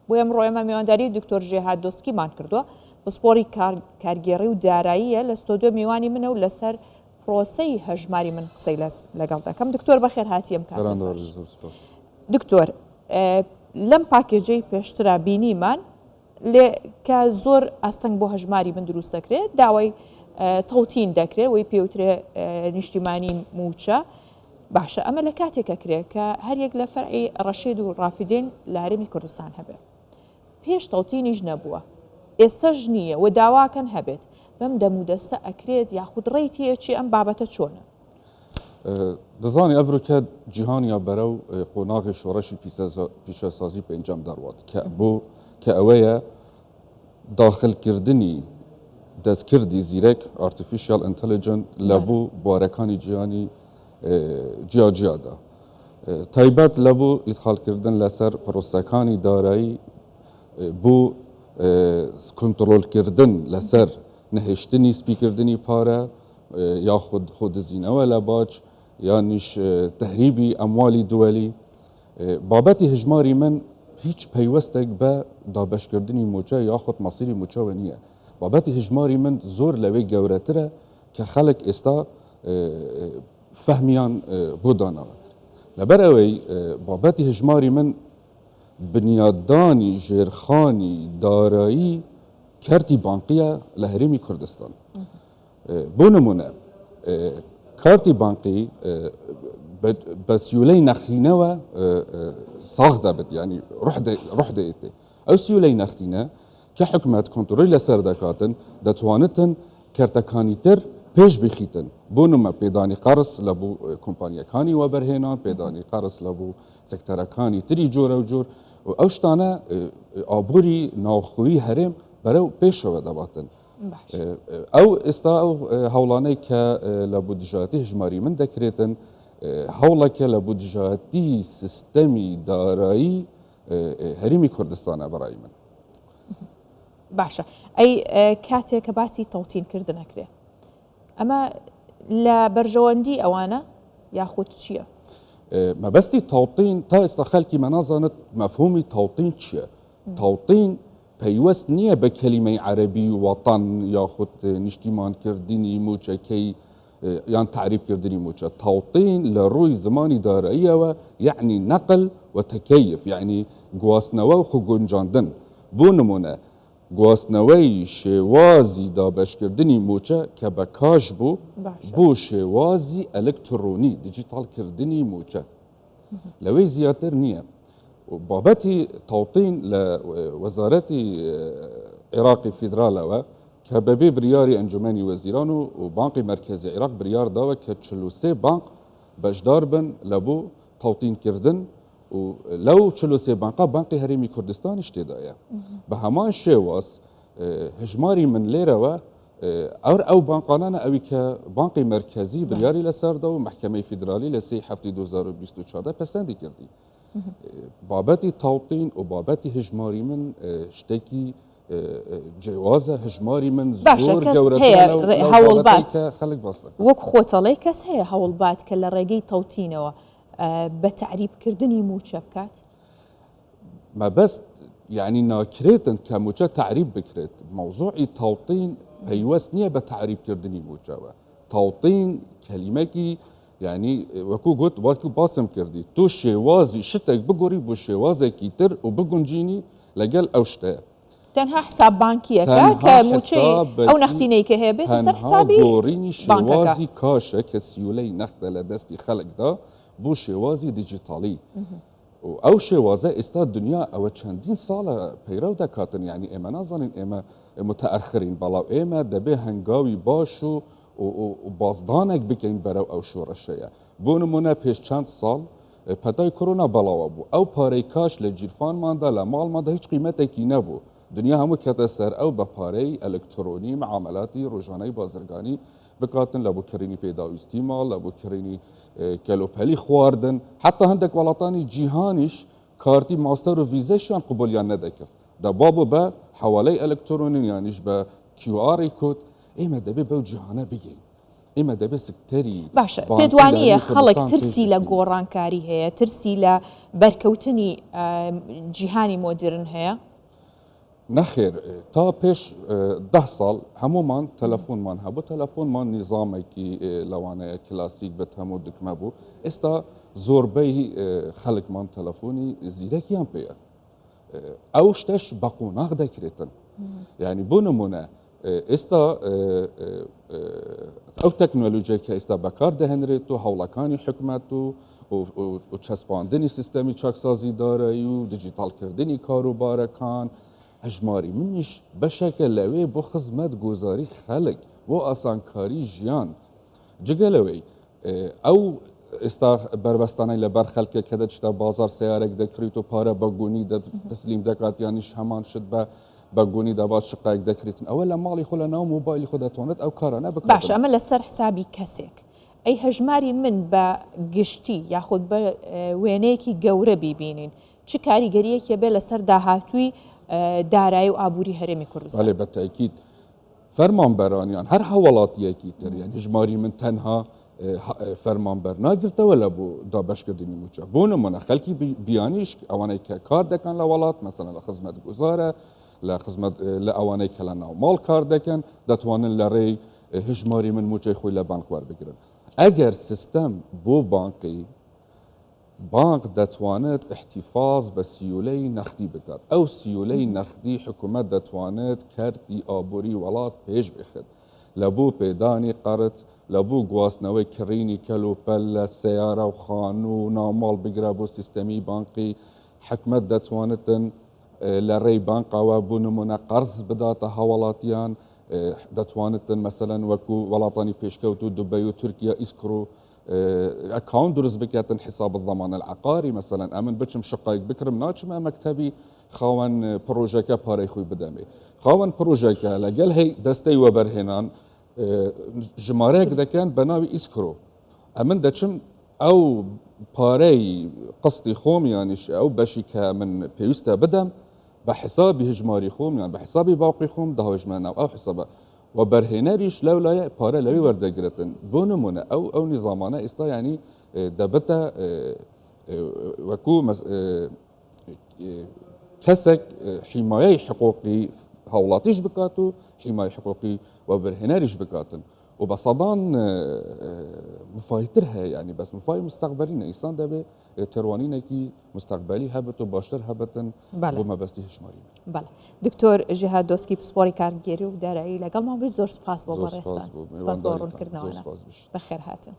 بۆیە ئەمڕۆ ئێمە میوانداری دکتۆر ژێهات دۆسکیمان کردووە، پسپۆڕی کارگێڕی و داراییە، لە ستۆدیۆ میوانی منە و لەسەر پرۆسەی هەژماری من قسەی لەگەڵ دەکەم. دکتۆر بەخێر هاتی ئەم کاتەت باش. دکتۆر لەم پاکێجەی پێشترا بینیمان لێ کە زۆر ئاستەنگ بۆ هەژماری من دروست دەکرێت داوای تەوتین دەکرێت وی پێوترێ نیشتیمانی موچە باشە ئەمە لە کاتێک ئەکرێ کە هەریەک لە فەرعی ڕەشید و ڕافیدەین لە هەرێمی کوردستان هەبێ پێش تەوتینیش نەبووە ئێستەش نییە و داواکەن هەبێت بەم دەم و دەستە ئەکرێت یاخود ڕێی تێچی ئەم بابەتە چۆنە؟ دەزانی ئەڤرۆکە جیهان یا بەرەو قۆناغی شۆڕشی پیشەسازی پێنجەم دەڕوات کە بۆ کە ئەوەیە داخلکردنی دەستکردی زیرەک، Artificial Intelligent، لە بۆ بوارەکانی جیهانی جیاجیادا. تایبەت لە بۆ ئیدخالکردن لەسەر پرۆسەکانی دارایی بۆ کۆنتڕۆلکردن لەسەر نەهێشتنی سپیکردنی پارە یاخود خۆدزینەوە لە باج یانیش تەهریبی ئەموالی دوەلی. بابەتی هەژماری من هیچ پەیوەستێک بە دابەشکردنی مووچە یاخود مەسیری مووچەوە نییە. بابەتی هەژماری من زۆر لەوەی گەورەترە کە خەڵک ئێستا فەهمیان بۆ داناوە. لەبەر ئەوەی بابەتی هەژماری من بنیاددانی ژێرخانی دارایی کەرتی بانقییە لە هەرێمی کوردستان. بۆ نمونە کارتی بانقی بە سیولەی نەخینەوە ساغ دەبێت ینی ڕح دەێتێ ئەو سیولەی نەختینە کە حکومەت کۆنترۆلی لەسەر دەکاتن دەتوانتن کەرتەکانی تر پێش بخیتن بۆ نمە پێدانی قەرز لە بۆ کۆمپانیەکانی وەبەرهێنان پێدانی قەرز لە بۆ سێکتەرەکانی تری جۆرە و جۆر و ئەو شتانە ئابووری ناوخۆیی هەرێم بەرەو پێشەوە دەباتن. ئەو ئێستا ئەو هەوڵانەی کە لە بۆ دژایەتی هەژماری من دەکرێتن هەوڵەکە لە بۆ دژایەتی سیستەمی دارایی هەرێمی کوردستانە بەڕای من. باشە ئەی کاتێک کە باسی تەوتین کردن ئەکرێ ئەمە لە بەرژەوەندی ئەوانە یاخود چییە؟ مەبەستی تەوتین تا ئێستا خەلکی مە نازانێت مەفهومی تەوتین چییە تەوتین پەیوەست نییە بە کەلیمەی عەرەبی وەتەن یاخود نیشتیمانکردنی مووچەکەی یان تەعریبکردنی مووچە. تەوتین لە ڕووی زمانی داراییەوە یەعنی نەقل و تەکەیف یەعنی گواستنەوە و خۆگونجاندن. بۆ نموونە گواستنەوەی شێوازی دابەشکردنی مووچە کە بە کاش بوو بۆ شێوازی ئەلکتڕۆنی، دیجیتاڵکردنی مووچە. لەوەی زیاتر نییە. بابەتی تەوتین لە وەزارەتی عێراقی فیدرالەوە کە بەبێ بریاری ئەنجومەنی وەزیران و بانقی مەرکەزی عێراق بریار داوە کە 43 بانق بەشدار بن لە بۆ تەوتینکردن و لەو 43 بانقا بانقی هەرێمی کوردستانیش تێدایە. بە هەمان شێواز هەژماری من لێرەوە ئەور ئەو بانقانانە ئەوی کە بانقی مەرکەزی بریاری لەسەردا و مەحکەمەی فیدرالی لە سێی هەفتی 2024 پەسەندی کردی. بابەتی تەوتین و بابەتی هەژماری من شتێکی جیاوازە هەژماری من باشە زۆر کەس گەورەترە هەیە لەو ڕێ- لەو هەوڵ بابەتەی بات کە خەڵک باس دەکات. وەک خۆتەڵێ کەس هەیە هەوڵ بات کە لە ڕێگەی تەوتینەوە بە تەعریبکردنی مووچە بکات؟ مەبەست یعنی ناکرێتن کە مووچە تەعریب بکرێت مەوزوعی تەوتین پەیوەست نییە بە تەعریبکردنی مووچەوە تەوتین کەلیمەکی یعنی وەکو گوت وەکو باسم کردی تۆ شێوازی شتێک بگۆری بۆ شێوازێکی تر و بگونجینی لەگەل ئەو شتەیە تەنها حساب بانکیەکە کە مووچەی ئەو نەختینەی کە هەیە بێتە سەر حسابی گۆڕینی شێوازی کاشە کە سیولەی نەختە لە دەستی خەڵکدا بۆ شێوازی دیجیتاڵی و ئەو شێوازە ئێستا دنیا ئەوە چەندین ساڵە پەیرەو دەکاتن یعنی ئێمە نازانین ئێمە متەئەخرین بەڵام ئێمە دەبێ هەنگاوی باش و بازدانێک بکەین بەرەو ئەو شۆڕشەیە بۆ نمونە پێش چەند ساڵ پەتای کۆرۆنا بەڵاوە بوو ئەو پارەی کاش لە گیرفانماندا لە ماڵماندا هیچ قیمەتێکی نەبوو دنیا هەموو کەتە سەر ئەو بە پارەی ئەلکترۆنی معاملاتی ڕۆژانەی بازرگانی بکاتن لە بۆ کڕینی پێداویستی ماڵ، لە بۆ کڕینی کەلوپەلی خواردن، حەتا هەندێک وڵاتانی جیهانیش کارتی ماستەر و ڤیزەشیان قبولیان نەدەکرد، دەبا بۆ بە حەوالەی ئەلکترۆنی یانیش بە QR کۆد، ئێمە دەبێ بەو جیهانە بگەین. ئێمە دەبێت سکتەری باشە پێت بانکی لە وانییە هەرێمی خەڵک کوردستان پێش ترسی لە بخەین. گۆڕانکاری هەیە، ترسی لە بەرکەوتنی جیهانی مۆدیرن هەیە؟ نەخێر تا پێش 10 ساڵ هەموومان تەلەفۆنمان هەبوو، تەلەفۆنمان نیزامێکی لەوانەیە کلاسیک بێت هەموو دکمە بوو، ئێستا زۆربەی خەڵکمان تەلەفۆنی زیرەکیان پێیە. ئەو شتەش بە قۆناغ دەکرێتن. یعنی بۆ نمونە ئێستا ئەو تەکنۆلۆژیای کە ئێستا بەکار دەهێنرێت و هەوڵەکانی حکومەت و و چەسپاندنی سیستەمی چاکسازی دارایی و دیجیتاڵکردنی کاروبارەکان هەژماری منیش بەشێکە لەوێ بۆ خزمەت گۆزاری خەلک بۆ ئاسانکاری ژیان جگە لەوەی ئەو ئێستا بەربەستانەی لەبەر خەلکێک کە دەچتە بازار سیارێک دەکڕیت و پارە بە گونی تەسلیم دەکات یانیش هەمان شت بە بە گونی دەبات شقایەک دەکریتن ئەوە لە ماڵی خۆ لە ناو مۆبایلی خۆ دەتوانێت ئەو کارانە بکات. باشە ئەمە لەسەر حسابی کەسێک ئەی هەژماری من بە گشتی یاخود بە وێنەیەکی گەورە بیبینین چ کاریگەریەکی بێ لەسەر داهاتووی دارایی و ئابووری هەرێمی کوردستان؟ بەڵێ بە تەئکید فەرمانبەران یان هەر هاوڵاتیەکی تر یان هژماری من تەنها فەرمانبەر ناگرتەوە لە بۆ دابەشکردنی موچە بۆ نمونە خەلکی بیانیش ئەوانەی کە کار دەکەن لە وڵات مەسەلەن لە خزمەت گوزارە لە خزمەت لە ئەوانەی کە لە ناو ماڵ کار دەکەن دەتوانن لە ڕێی هژماری من موچەی خۆی لە بانک وەربگرن ئەگەر سیستەم بۆ بانقی بانق دەتوانێت ئیحتیفاز بە سیولەی نەخدی بکات، ئەو سیولەی نەخدی حکومەت دەتوانێت کەرتی ئابوری وەڵات پێش بخێت لە بۆ پێدانی قەرت، لە بۆ گواستنەوەی کڕینی کەل و پەل لە سەیارە و خانوو و ناوماڵ بگرە بۆ سیستەمی بانقی، حکومەت دەتوانێتن لە رێی بانقەوە بۆ نمونە قەرز بداتە هاوڵاتیان، دەتوانێتن مەسەلەن وەکو وەڵاتانی پێشکەوتوو دوبەی و تورکیا escrow account دروست بکەتن حساب الضمان العقاری مەسەلەن ئەمن بچم شقایک بکرم ناچمە مەکتەبی خاوەن پڕۆژەکە پارەی خۆی بدەمێ خاوەن پڕۆژەکە لەگەل هەی دەستەی وەبەرهێنان ژمارەیەک دەکەن بە ناوی escrow ئەمن دەچم ئەو پارەی قستی خۆم یانیش ئەو بەشی کە من پێویستە بدەم بە حسابی هژماری خۆم یان بە حسابی باوقی خۆم دەهاوێژمە ناو ئەو حسابە وەبەرهێنەریش لەو لایە پارە لەوێ وەردەگرتن بۆ نمونە ئەو ئەو نیزامانە ئێستا یعنی دەبتە وەکو کەسێک حیمایەی حقوقی هاوڵاتیش بکات و حیمای حقوقی وەبەرهێنەریش بکاتن و بە سەدان مفایتر هەیە ینی بەس مفای مستەقبلی نە ئینسان دەبێ تێڕوانینێکی مستەقبەلی هەبێت و باشتر هەبێتن بۆ مەبەستی هەژماری من. بەڵێ دکتۆر ژیهاد دۆسکی پسپۆڕی کارگێری و دارایی لەگەڵمان بووی زۆر سوپاس بۆ بەڕێزتان سوپاس بۆ ڕوونکردنەوانە بەخێرهاتن.